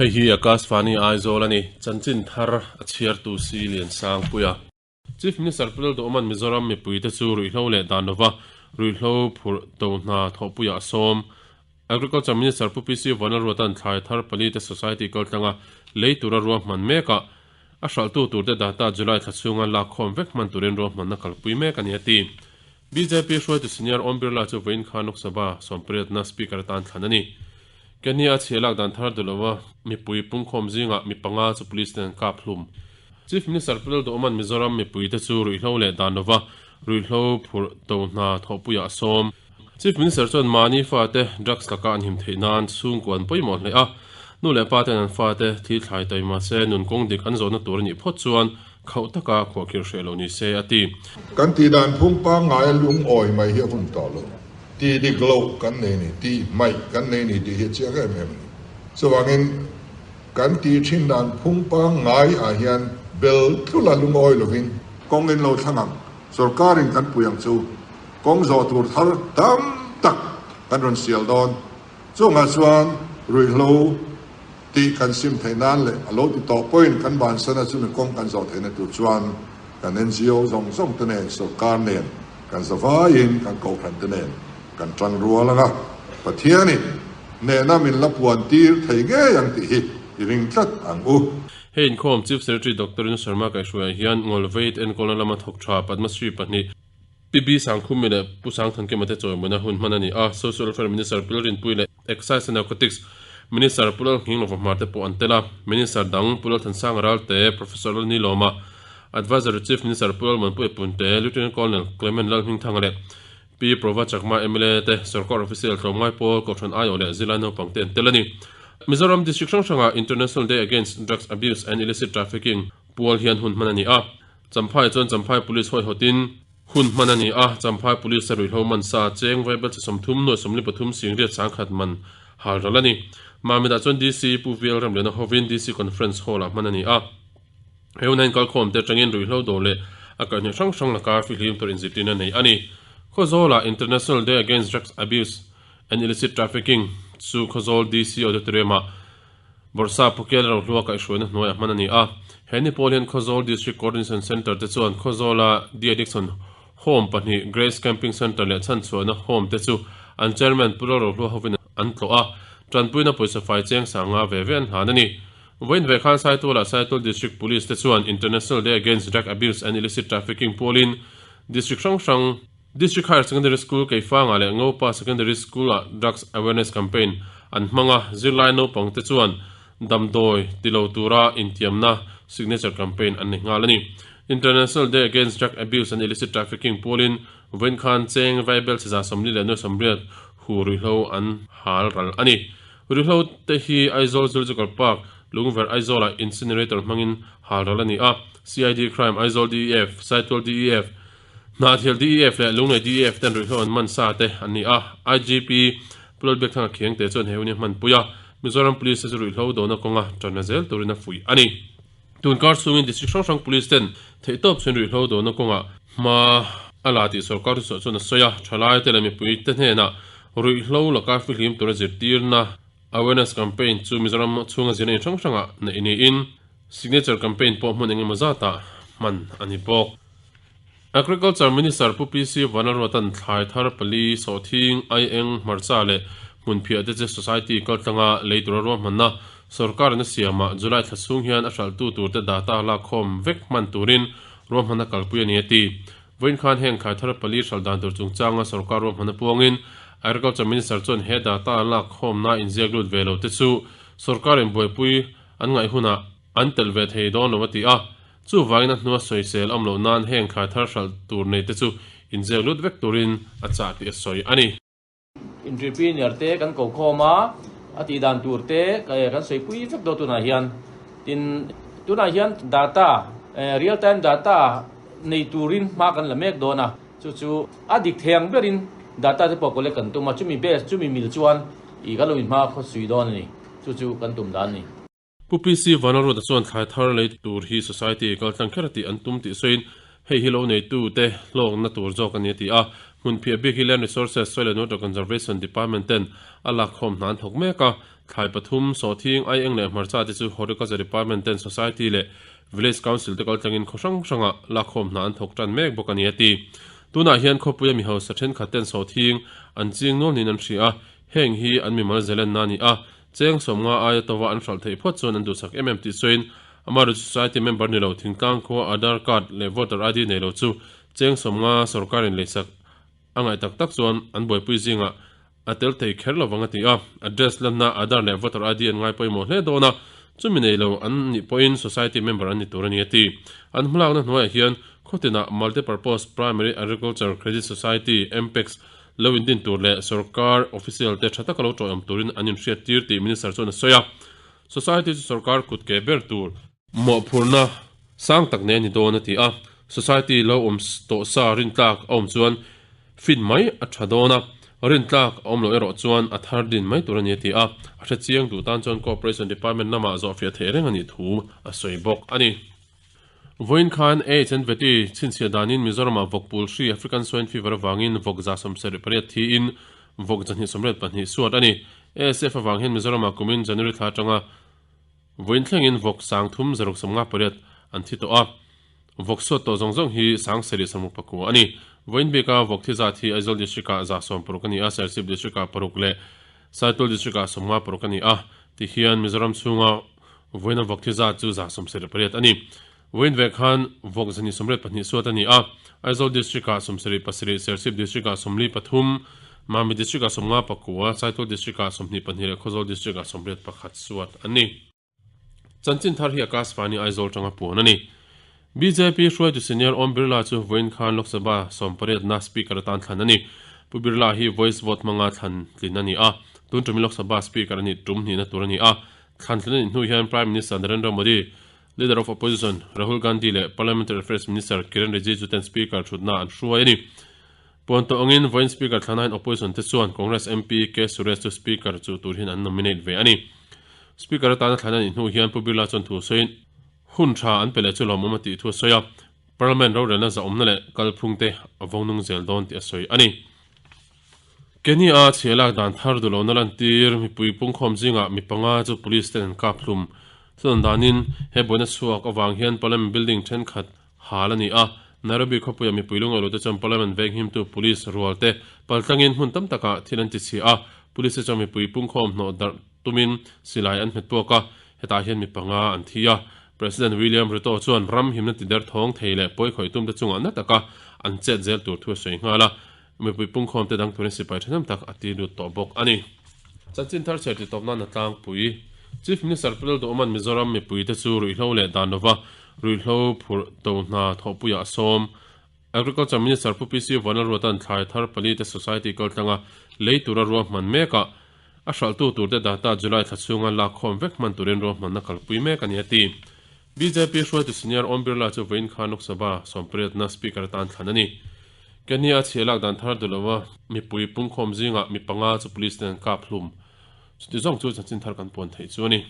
Hei hi Akashvani Aizawl a ni, chanchin thar a chhiartu si Liansangpuia. Chief Minister Pu Lalduhawma'n Mizoram mipuite chu ruihhlo leh dan lova ruihhlo phurh to hna thawhpuiah a sawm. Agriculture Minister Pu PC Vanlalruata'n thlai thar palite Society kaltlanga lei tura ruahman mekah a hralhtu turte data July thla chhunga lakkhawm vek hman turin ruahmanna kalpui mek a ni a ti. Bjp hruaitu Senior Om Birla chu vawiin khan Lok Sabha sawmpariatna Speaker atan thlan a ni. Kenya a chhia lak dan thar duh lova mipui pungkhawm zingah mi panga chu police ten an kap hlum. Chief Minister Pu Lalduhawma'n Mizoram mipuite chu ruihhlo leh dan lova ruihhlo phurh to hna thawhpuiah a sawm. Chief Minister chuan mahni fate drugs laka an him theih nan chhungkua an pawimawh hle a, nu leh pa ten an fate thil thlai tawi mahse nun kawng dik an zawhna tur a nih phawt chuan khauh taka khuahkhirh hreh lo ni se a ti. Kan tih dan phung pangngaia lungawi mai hi a hun tawh lo. Tih dik loh kan nei ni, tih hmaih kan nei ni tih hi a chiang em em a ni. Chuvangin kan tih thin dan phung pangngai ah hian bel tlula lungawi lovin kawng in lo thlang ang, sorkarin kan pui ang chu. Kawng zawh tur thar tam tak kan rawn sial dawn. Chungah chuan ruihhlo tih kan sim theih nan leh a lo ti tawh pawhin kan bansana chumi kawng kan zawh theihna tur chuan kan NGO zawng zawng te nen, sorkar nen, kan zavaiin kan kohhran te nen kan tan rual ang a, Pathianin nehna min la puan tir thei ngei ang tih hi i ring tlat ang u. Hei inkhawm Chief Secretary Doctor Rinu Sharma kaihhruaiah hian Ngawlveit enkawlna lama thawk tha Padma Shri pahnih, Pi B Sangkhumi leh Pu Sangthankima te chawimawina hun hman a ni a, Social Welfare Minister Pu Lalrinpuii leh Excise and Narcotics Minister Pu Lalnghinglova Hmar te pawh an tel a, Minister dang Pu Lalthansanga Ralte, Professor Lalnilawma, Advisory Chief Minister Pu Lalmuanpuia Punte, Lieutenant Colonel Clement Lalhmingthanga leh Pi Prova Chakma mla te, Sawrkar Official tlawmngai pawl, Kohhran aiawh leh zirlai naupang te an tel a ni. Mizoram District hrang hrangah International Day Against Drugs Abuse and Illicit Trafficking pual hian hun hman a ni a. Champhai chuan Champhai Police hawihhawtin hun hman a ni a, Champhai Police a ruihhlo man sa cheng vaibel chi 30 nuai 43 singriat sangkhat man hal ral a ni. Mamit-ah chuan DC Pu VL Ramliana hovin DC Conference Hall-ah hman a ni a. He hun hian kalkhawmte atangin ruihhlo dawr leh a kaihhnawih hrang hrang laka fihlim tur inzirtirna nei a ni. Khawzawlah International Day Against Drugs Abuse and Illicit Trafficking chu Khawzawl DC Auditorium-ah Bawrhsa Pukial Rohlua kaihhruaina hnuaiah hman a ni a. He ni pawl hian Khawzawl District Coordination Centre te chuan Khawzawla De-addiction Home pahnih, Grace Camping Centre leh Chhanchhuahna Home te chu an Chairman Pu Lalrohlua hovin an tlawh a, tanpuina pawisa fai cheng sanga ve ve an hlan a ni. Vawiin ve khan Saitualah Saitual District Police te chuan International Day Against Drug Abuse and Illicit Trafficking pualin District hrang hrang, District Higher Secondary School Keifangah leh Ngopa Secondary School-ah Drugs Awareness Campaign an hmang a, zirlai naupang te chuan damdawi ti lo tura intiamna signature campaign an nei nghal a ni. International Day Against Drug Abuse and Illicit Trafficking pualin vawiin khan cheng vaibel cheza 40 leh nuai 80 hu ruihhlo an hal ral a ni. Ruihhlo te hi Aizawl Zoological Park, Lungverh Aizawlah incinerator hmangin hal ral a ni a, CID Crime, Aizawl DEF, Saitual DEF, Hnahthial DEF leh Lunglei DEF ten ruihhlo an man sa te an ni a, IGP Pu Lalbiakthanga Khiangte chuan he hun hi a hmanpui a, Mizoram Police te chu ruihhlo dona kawnga tanna zel turin a fuih a ni. Tunkar chhungin District hrang hrang Police ten theihtawp chhuin ruihhlo dona kawngah hma a la tih sorkar thuchhuah chuan a sawi a, thalaite leh mipui te hnenah ruihhlo laka fihlim tura zirtirna awareness campaign chu Mizoram chhunga zirna in hrang hrangah neih niin signature campaign pawh hmun engemaw zatah hman a ni bawk. Agriculture Minister Pu PC Vanlalruata'n thlai thar pali, sawhthing, aieng, hmarcha leh hmunphiah te chu Society kaltlanga lei tura ruahmanna sawrkarin a siamah July thla chhung hian a hralhtu turte data lakkhawm vek hman turin ruahmanna kalpui a ni a ti. Vawiin khan heng thlai thar pali hralh dan tur chungchanga sawrkar ruahmanna puangin Agriculture Minister chuan he data lakkhawmna inziak lut ve lo te chu sawrkarin buaipui an ngaih hunah an telh ve thei dawn lo a ti a. Chuvangin a hnua sawisel awm loh nan heng thlai thar hralh tur nei te chu inziak lut vek turin a chah tih a sawi a ni. Entrepreneur te kan ko khawm a, a tih dan tur te kan sawi pui vek dawn tunah hian. Tin, tunah hian data, real time data nei turin hma kan la mek dawn a, chu chu a dik thei ang berin data te pawh collect kan tum a, chumi base, chumi mil chuan ih kan lo inhma khawsui dawn a ni, chu chu kan tum dan a ni. Pu PC Vanlalruata chuan thlai thar lei tur hi society kaltlang kher a tih an tum tih sawiin hei hi lo neitu te hlawkna tur zawk a ni a ti a. Hmunphiah bik hi Land Resources, Soil and Water Conservation Department ten a lakkhawm hna an thawk mek a. Thlai pathum, sawhthing, aieng leh hmarcha te chu Horticulture Department ten Society leh Village Council te kaltlangin khaw hrang hrangah lakkhawm hna an thawk tan mek bawk a ni a ti. Tunah hian khawpuia mi hausa thenkhat ten sawhthing an ching nual niin an hria a, heng hi an mimal zelenna a ni a, cheng sawmnga aia tova an hralh theih phawt chuan an duhsak em em tih sawiin Amaherawhchu Society member ni lo thingtlang khua Aadhaar card leh Voter ID nei lo chu cheng sawmnga sorkarin leisak a ngaih tak tak chuan an buaipui zingah a tel thei kher lo vang a ti a, address lanna Aadhaar leh Voter ID an ngai pawimawh hle dawn a, chumi nei lo an nih pawhin Society member an ni tur a ni a ti. An hmalakna hnuaiah hian khawtinah Multipurpose Primary Agriculture Credit Society, MPACS, lo indin tur leh sorkar official te tha taka lo tawihawm turin an inhriattir tih Minister chuan a sawi a. Society chu sorkar kut ke ber tur mawhphurhna sang tak nei a ni dawn a ti a, society lo awm tawh sa rintlak a awm chuan fin mai a tha dawn a, rintlak a awm loh erawh chuan a thar din mai tur a ni a ti a, a hre chiang duh tan chuan Cooperation Department lamah zawhfiah theih reng a nih thu a sawi bawk a ni. Vawiin khan AHNVT chhinchhiah danin Mizoramah vawk pul hri African Swine Fever avangin vawk 78 thiin vawk 132 suat a ni. ASF avang hian Mizoramah kumin January thla atanga Vawiin thlengin vawk sang thum zaruk 58 an thi tawh a, vawk suat tawh zawng zawng hi 769 a ni. Vawiin bika vawk thi zat hi Aizawl District-ah 60 a ni a, Serchhip District-ah paruk leh Saitual District-ah 56 a ni a, ti hian Mizoram chhunga vawiina vawk thi zat chu 78 a ni. Vawiin vek khan vawk 282 suat a ni a, Aizawl District-ah 77, Serchhip District-ah 43, Mami District-ah 59, Saitual District-ah 22 leh Khawzawl District-ah 81 suat an ni. Chanchin thar hi Akashvani Aizawl tanga puan a ni. Bjp hruaitu senior Om Birla chu vawiin khan Lok Sabha sawmpariatna Speaker atan thlan a ni. Pu Birla hi voice vote hmanga thlan tlin a ni a, tun tumi Lok Sabha Speaker a nih tum hnihna tur a ni a. Thlan tlin a nih hnu hian Prime Minister Narendra Modi, Leader of Opposition Rahul Gandhi leh Parliamentary Affairs Minister Kiren Rijiju ten Speaker thutna an hruai a ni. Puan tawh angin vawiin Speaker thlana hian Opposition te chuan Congress MP K Suresh chu Speaker chu tur hian an nominate ve a ni. Speaker atana thlana nih hnu hian Pu Birla chuan thu sawiin hun tha an pe leh chu lawmawm a tih thu a sawi a, Parliament rorelna zahawmna leh kalphung te a vawngnung zel dawn tih a sawi a ni. Kenya-a chhia lak dan thar duh lohna lantir mipui pungkhawm zingah mi panga chu police ten an kap hlum. Chuan danin he buaina chhuak avang hian Parliament building thenkhat hal a ni a, Nairobi khawpuia mipui lungailo te chuan Parliament venghimtu police rual te paltlangin hmun tam takah thil an ti chhia a, police te chuan mipui pungkhawm hnawh darh tumin silai an hmet puak a, hetah hian mi panga an thi a. President William Ruto chuan ram himna ti derthawng thei leh pawikhawih tumte chungah na taka an chet zel tur thu a sawi nghal a. Mipui pungkhawm te dang turin sipai thahnem tak a ti lut tawh bawk a ni. Chanchin thar chher titawp nan a tlangpui. Chief Minister Pu Lalduhawma'n Mizoram mipui te chu ruihhlo leh dan lova ruihhlo phurh to hna thawhpuiah a sawm. Agriculture Minister Pu PC Vanlalruata'n thlai thar pali te Society kaltlanga lei tura ruahman mekah a hralhtu turte data July thla chhunga lakkhawm vek hman turin ruahmanna kalpui mek a ni a ti. Bjp hruaitu Senior Om Birla chu vawiin khan Lok Sabha sawmpariatna Speaker atan thlan a ni. Kenya chhia lak dan thar duh lova mipui pungkhawm zingah mi panga chu police ten an kap hlum. Chuti zawng chu chanchin thar kan puan theih chu a ni.